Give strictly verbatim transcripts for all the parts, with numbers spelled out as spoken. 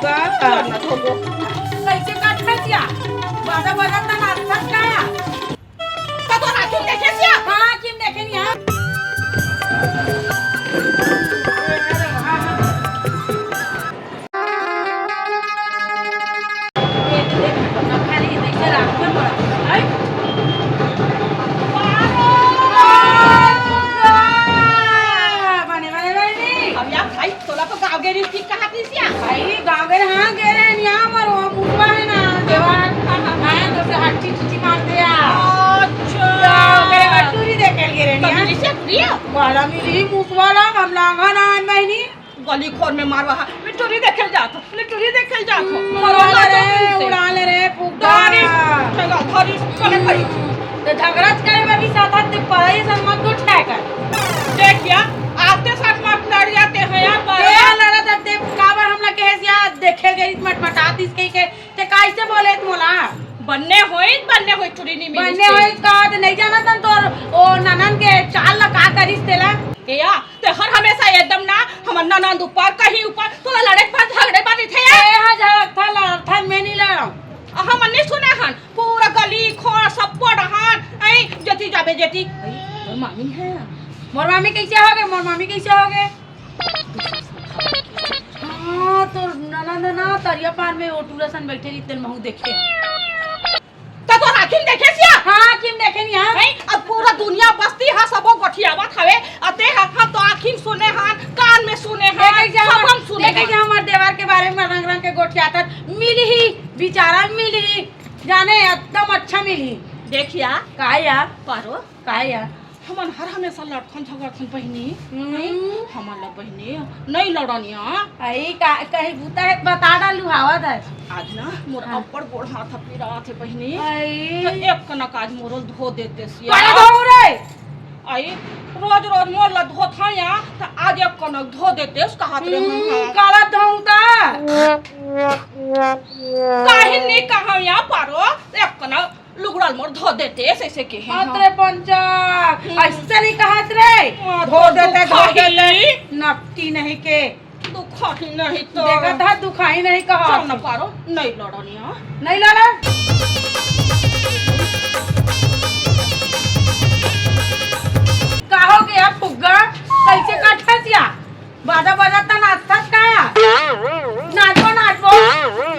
वाह। कैसे काटत हस या? बाजा बजात ना, नाचत का? त तोर आँखी म देखे हस या? हाँ, आँखी म देखे हँव। बने, बने, बने। अब यार भाई, तोला तो गाँव गे रहिस, ठीक कहा हस या? भाई, गाँव गे रहे, हाँ, गे रहे, यहाँ पर वो मुसवा है ना, देवार। हाँ, हाँ, हाँ। हाँ, तो से हट्टी चुट्टी मार दे यार। अच्छा। गाँव गे रहे, टूरी देखे गे रहे, कभी हाँ। नहीं से टूरी है? बड़ा मिली मुसवा ला, हम लांघा ना आन बहिनी। गली खोर में मारवा हा, मैं टूरी देखे जात हूँ, मैं टूरी देखे जात हूँ। हम्म, मरवा उड़ा ले रे, उड़ा ले रे, फुग्गा। धरी, ठेगा, धरी, चले भाई। हम्म, तो झगड़ा करे बाकी साथ हाथ ते पढ़ाई संग मत उठाए कर। देख या, आते साथ मत लड़ जाते हैं यार, पर ए, लड़ा जाते, काबर हमला कहे या, देखे गई मट मटातीस कही के, ते कैसे बोले त मोला? बन्ने होई, बन्ने होई, टूरी नहीं मिली बन्ने से। होई का, ते नहीं जाना तन तोर, ओ ननन के चाल ला का करिस तेला? ए या, ते हर हमेशा एकदम ना, हमर ननद ऊपर, कहीं ऊपर, तोला लड़े के बाद झगड़े बानी थे। ए, हाँ, झगड़त था, लड़त था, मैं नहीं लड़ाऊँ। हमन नहीं सुने हन, पूरा गली, खोर, सब पड़ हन, ऐ, जेती जाबे, जेती। ऐ, मोर मामी है। मोर मामी कैसे हो गए? मोर मामी कैसे हो गए? हाँ, तोर ननद ना, तरिया पार में ओ टूरा सन बैठे रहिस, तेन महू देखे। त तोर आँखी म देखे हस या? हाँ, आँखी म देखे हँव। नहीं, अब पूरा दुनिया बस्ती हा सबो गोठियावत हवे, अते हा, हम तो आँखी म सुने हन, कान में सुने हन, देखे जा सब हमर, हम सुने देखे हन। जा हमर देवर के बारे में रंग रंग के गोठियात हन, मिलही, बिचारा मिलही, जाने एकदम अच्छा मिलही। देख या। का या? पारो। का या? हमन हर हमेशा लड़थन झगड़थन बहिनी। हम्म। नहीं, हमन ला बहिनी नहीं लड़न या। अई का, कहीं बूता हे त बता डालू, हवा दस। आज ना मोर हाँ। अब्बड़ गोड़ हाथ ह पीरात हे बहिनी। अई। त एक कनक आज मोर ल धो देतेस या। काला धोऊ रे? अई, रोज रोज मोर ला धोथन या, त आज एक कनक धो देतेस कहत रहे हम्म, हम। काला धोऊ ता। काहे नहीं कहव या पारो, एक कनक लुगड़ा ल मोर धो देते, ऐसे, ऐसे के हे, हाँ। अतरे पंचा, हम्म। ऐसे नहीं कहत रे। हाँ, धो तो देते, धो दुखाही। देते। नकटी नहीं के। दुखाही नहीं तो। देखत हा, दुखाही नहीं कहत। चल ना पारो, नहीं लड़न या। नहीं लड़ा? का हो गया फुग्गा? कैसे काटत हस या? बाजा बजात नाचत का या? नाचबो, नाचबो।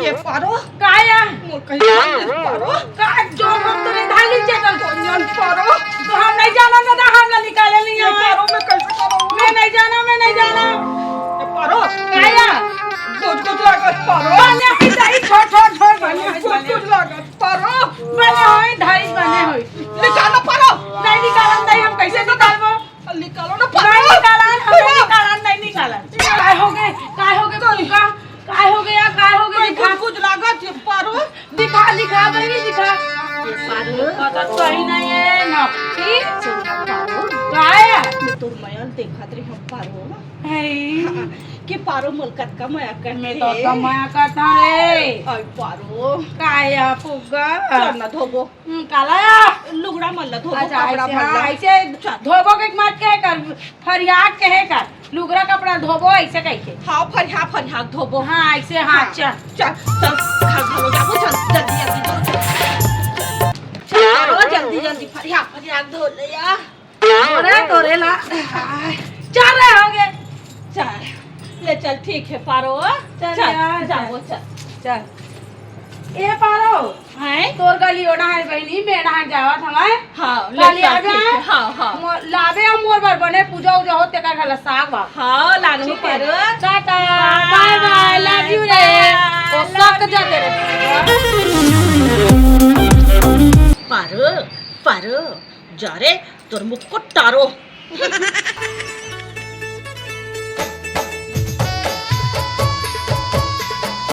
ये पारो। का या? मोर कहीं पारो। का जोर हम तो नहीं ढाली चेतन। कौन पारो? तो हम नहीं जाना दादा, हम ना निकाले नहीं ये है। पारो मैं कैसे करूँ? मैं नहीं जाना, मैं नहीं जाना। ये पारो। का या? कुछ कुछ लागत पारो। बने ही सही, छोड़, छोड़, छोड़, बने ही कुछ बने। कुछ लागत पारो। बने होई, ढाई बने होई। निकालो पारो। नहीं निकालन, नहीं हम कैसे निकालबो? निकालो ना नहीं पारो। निकालन, हम नहीं निकालन, नहीं निकालन। काय हो गए? काय हो गए? फुग्गा? काय हो गया? काय हो गया? दिखा। कुछ कुछ लागत हे पारो। दिखा, दिखा, बहिनी, दिखा। पारो, कतक तो ही नहीं है, नकटी। सुन ना पारो। काय? मैं तोर मया ल देखत रहे हँव पारो। हे। हाँ, कि पारो मोला कतका मया करथे। मैं तो कतका मया करथँव रे। अई पारो। काय हे फुग्गा? चल ना धोबो। हम्म, काला या? लुगड़ा मन ला धोबो, अच्छा, कपड़ा ऐसे, मन ला। हाँ, ऐसे चल। धोबो के मत कहे कर, फरियाद कहे कर, लुगड़ा कपड़ा धोबो, ऐसे कह के। हाँ, फरिया, फरिया धोबो। हाँ, ऐसे, हाँ, हाँ। चल। चल, चल, घर घलो जाबो, चल, जल्दी, जल्दी, जल्दी। चल, चलो, जल्दी, जल्दी, फरिया, फरिया धो ले या। तोरे, तोरे ला। चार रहे होंगे। चार। ले चल, ठीक है, पारो। चल चल, यार, जाबो, चल। चल। ए पारो। हैं? तोर गली ओना है बहिनी, मैं नहा जावत हवय। हाँ, ले काली चल, आबे ठीक है, हाँ। हाँ, हाँ। मो-, लाबे अउ मोर बर बने पूजा उजा हो, तेकर घला साग बा। हाँ, लानू ठीक है। पारो। टाटा, हाँ, बाय बाय, लव यू रे। बाय, तो लव सक यू। जाते रे। पारो, पारो, जा रे, तोर मुख को टारो।